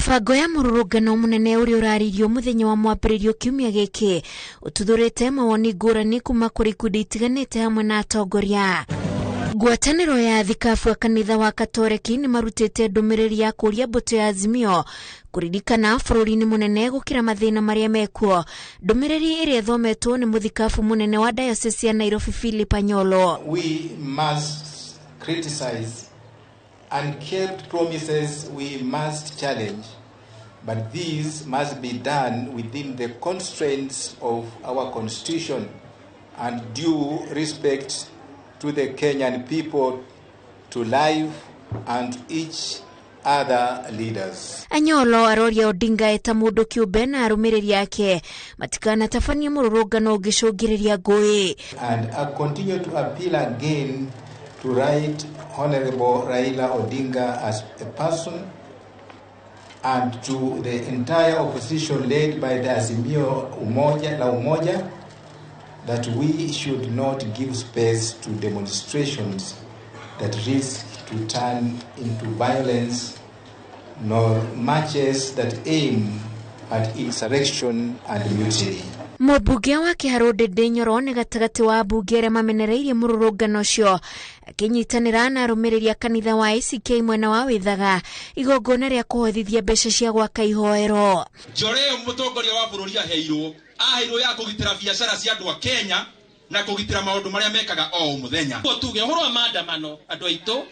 Mĩbango ya mũrũrũngano mũnene ũrĩa ũrarĩirio mũthenya wa mwambĩrĩrio kiumia gĩkĩ ũtuthũrĩte mawoni ngũrani kuma kũrĩ ikundi itiganĩte hamwe na atongoria. Ngwatanĩro ya thikabu a kanitha wa Katoreki nĩ marutĩte ndũmĩrĩri ya kũũria mbũtũ ya Azimio kũririkana bũrũri nĩ mũnene gũkĩra mathĩna marĩa mekuo. Ndũmĩrĩri ĩrĩa ĩthometwo nĩ mũthikabu mũnene wa Diocese ya Nairobi Philip Anyolo. We must criticize and kept promises we must challenge, but these must be done within the constraints of our constitution and due respect to the Kenyan people, to life and each other leaders. Anyolo aroria Odinga eta mũndũ kĩũmbe na arũmĩrĩri ake matikanatabanie mũrũrũngano ũngĩcũngĩrĩria ngũĩ. And I continue to appeal again to Right Honorable Raila Odinga as a person and to the entire opposition led by the Azimio Umoja la Umoja that we should not give space to demonstrations that risk to turn into violence nor marches that aim at insurrection and mutiny. Mũmbunge wa Kĩharũ Ndĩndĩ Nyoro nĩ gatagatĩ wa ambunge arĩa mamenereirie mũrũrũngano ũcio akĩnyitanĩra na arũmĩrĩri a kanitha wa ACK mwena wa Wĩthaga igongona rĩa kũhothithia mbeca cia gwaka ihoero. Njore ĩyo mũtongoria wa bũrũri aheirwo ya kũgitĩra biacara cia andũ a Kenya na kũgitĩra maũndũ marĩa mekaga o mũthenya. Tuge ũhoro wa maandamano andũ aitũ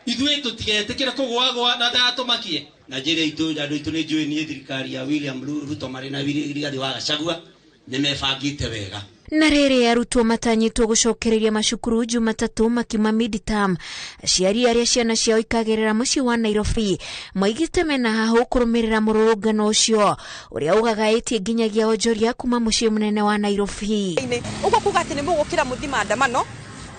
ithuĩ tũtigetĩkĩre kũgwagwa na ndatũmakie na njĩra itũ andũ aitũ nĩ njũĩ niĩ thirikari ya William Ruto marĩ na Rigathĩ wa Gachagua nĩ mebangĩte wega. Na rĩrĩ arutwo matanyĩtwo gũcokereria macukuru Jumatatũ makiuma midterm, aciari arĩa ciana ciao ikagerera mũciĩ wa Nairobi moigĩte mena hahũ kũrũmĩrĩra mũrũrũngano ũcio ũrĩa ũgagaĩtie nginyagia onjoria kuma mũciĩ mũnene wa Nairobi. Ũguo kuga atĩ nĩ mũgũkĩra mũthi maandamano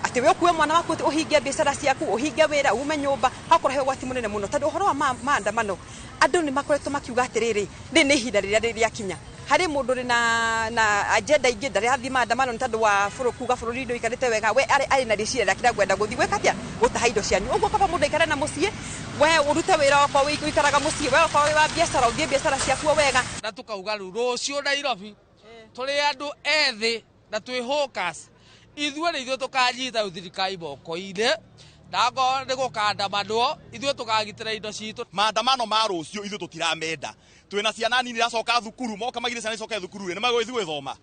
atĩ we ũkue mwana waku ũhinge biacara ciaku ũhinge wĩra ume nyũmba hakorwo he ũgwati mũnene mũno tondũ ũhoro wa maandamano andũ nĩ makoretwo makiuga atĩrĩrĩ rĩ nĩ ihinda rĩrĩa rĩakinya harĩ mũndũ ũrĩ na agenda ingĩ ndarĩ athiĩ maandamano nĩ tondũ wa kuga bũrũri ndũikarĩte wega we arĩ na rĩciria rĩake rĩa kwenda gũthiĩ gwĩka atĩa gũtaha indo cianyu ũguo kaba mũndũ aikare na mũciĩ we ũrute wĩra okorwo ũikaraga mũciĩ we okorwo wĩ wa biacara ũthiĩ biacara ciaku wega. Na tũkauga rĩu rũciũ Nairobi tũrĩ andũ ethĩ na twĩ hawkers ithuĩ nĩ ithuĩ tũkanyita thirikari moko-inĩ na ngorwo nĩ gũkandamanwo ithuĩ tũkagitĩra indo citũ. Maandamano ma rũciũ ithuĩ tũtiramenda twĩna ciana nini iracoka thukuru moka magire ciana icoke thukuru nĩ magũgĩthiĩ gwĩthoma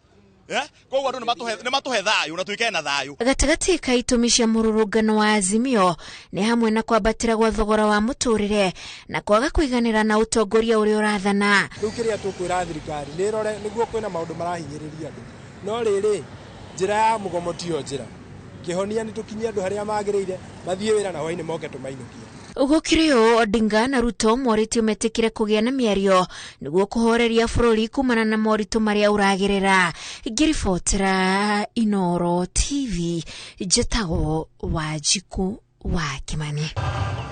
koguo andũ nĩ matũhe thayũ na tuikare na thayũ. Gatagatĩ ka itũmi cia mũrũrũngano wa Azimio nĩ hamwe na kwambatĩra gwa thogora wa mũtũrĩre na kwaga kũiganĩra na ũtongoria ũrĩa ũrathana. Rĩu kĩrĩa tũkwĩra thirikari nĩ ĩrore nĩguo kwĩna maũndũ marahinyĩrĩria andũ no rĩrĩ njĩra ya mũgomo tiyo njĩra kĩhonia nĩ tũkinyie andũ harĩa magĩrĩire mathiĩ wĩra na hwaĩ-inĩ moke tũmainũkie. Gũkĩrĩ ũũ Odinga na Ruto morĩtio metĩkĩre kũgĩa na mĩario nĩguo kũhoreria bũrũri kumana na moritũ marĩa ũragerera. Ngĩribotera Inooro TV njĩtagwo Wanjikũ wa Kĩmani.